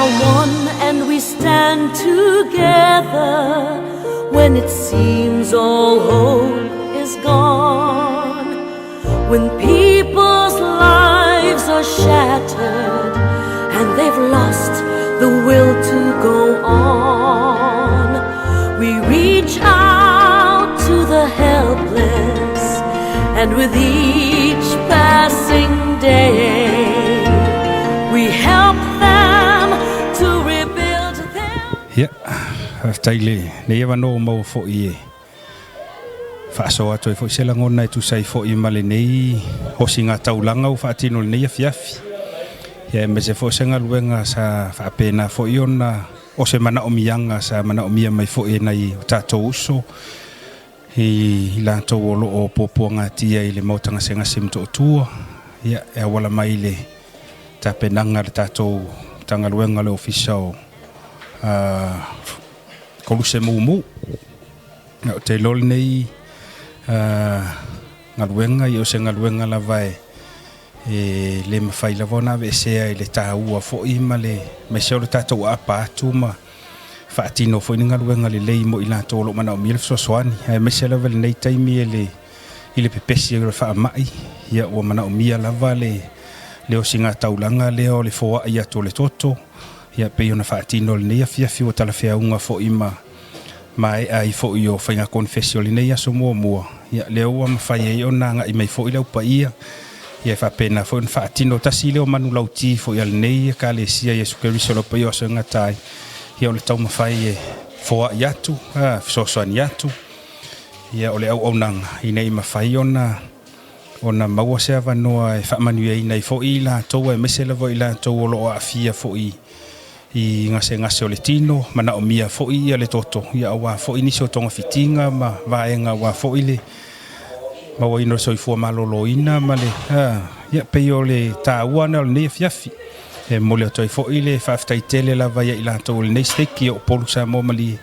are one and we stand together when it seems all hope is gone. When people's lives are shattered and they've lost the will to go on, we reach out to the helpless, and with each passing day, we help them to rebuild their. Ia, faafetai i lenei avanoa ua maua foi e faasoa atu ai foi se lagona e tusa ai foi ma lenei osigataulaga ua faatino i lenei afiafi. Ia aemaise foi o se galuega sa faapena foi ona o se manaomiaga sa manaomia mai foi e nai o tatou uso i latou o lo o puapuagatia i le Maota Gasegase i Motootua, ia, e auala mai i le tapenaga a le tatou Matagaluega o le Ofisa o Koluse Mumu. Ou te iloa lenei galuega, ia o se galuega lava e le mafai lava ona aveesea i le taua foi ma le aemaise o le tatou aapa atu ma faatino foi ni galuega lelei mo i latou o lo o manaomia le fesoasoani, aemaise lava i lenei taimi e le i le pepesi o le faamai, ia ua manaomia lava le le osigataulaga lea o le foai atu o le toto, ia pei ona faatino i lenei afiafi ua talafeauga foi ma maea ai foi o faiga konifesi o lenei aso muamua, ia lea ua mafai ai ona agai mai foi le au paia, ia e faapena foi ona faatino tasi lea o manulauti foi a lenei Ekalesia Iesu Keriso o le Au Paia o Aso e Gata ai, ia o le taumafai e foai atu, fesoasoani atu, ia o le auaunaga ina ia mafai ona ona maua se avanoa e faamanuiaina ai foi i latou aemaise lava i latou o lo o aafia foi i gasegase o le tino, manaomia foi ia le toto, ia aua foi nisi o togafitiga ma vaega aua foi le mauaina o le soifua maloloina ma le, ia pei o le taua lena o lenei afiafi. E momoli atu ai foi le faafetai tele lava ia i latou o lenei stake, ia Upolu Samoa Malie,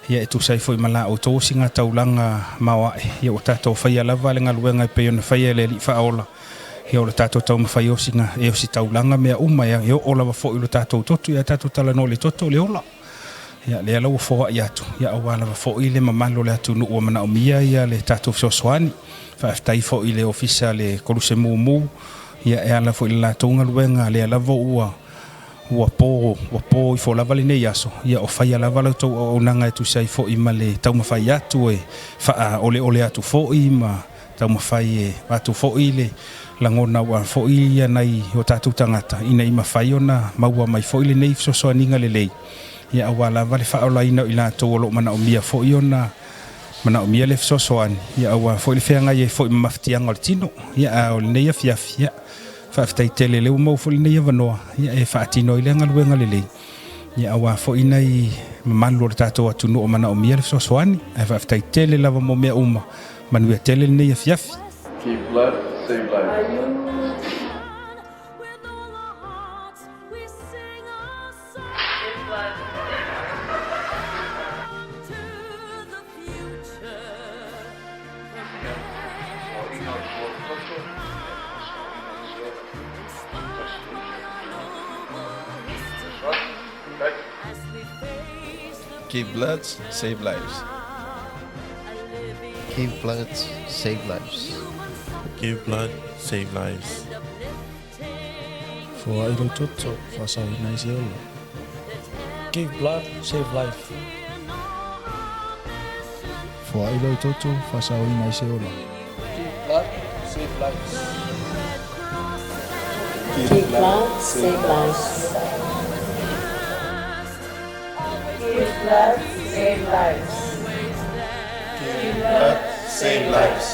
ia e tusa ai foi ma la outou osigataulaga maoae, ia ua tatou faia lava le galuega e pei ona faia e le Alii Faaola. Ia o le tatou taumafai osiga e ositaulaga mea uma e oo lava foi i lo tatou toto, ia tatou talanoa i le toto o le ola. Ia lea la ua foai atu, ia aua lava foi le mamalu o le atunuu ua manaomia ia le tatou fesoasoani. Faafetai foi i le Ofisa le Koluse Mumu, ia e ala foi i le latou galuega lea lava ua ua po ua po ifo lava lenei aso, ia o faia lava la outou auaunaga e tusa ai foi ma le taumafai atu e faaoleole atu foi ma taumafai e avatu foi le lagona aua foi ia nai o tatou tagata ina ia mafai ona maua mai foi lenei fesoasoaniga lelei, ia aua lava le faaolaina o i latou o lo o manaomia foi ona manaomia le fesoasoani, ia aua foi le feagai ai foi ma mafatiaga o le tino. Ia a o lenei afiafi, ia faafetai tele lea ua maua foi lenei avanoa, ia e faatino ai lea galuega lelei, ia aua foi nai mamalu o le tatou atunuu o manaomia le fesoasoani. Ae faafetai tele lava mo mea uma. Manuia tele lenei afiafi. Give blood, save life. With all our hearts, we sing our song to the future. As we face the Give blood, save lives. Give blood, save lives. Give blood, save lives. Foai lou toto, faasaoina ai se ola. Give blood, save life. Foai lou toto, faasaoina ai se ola. Give blood, save lives. Give blood, save lives. Give blood, save lives. Give blood, save lives.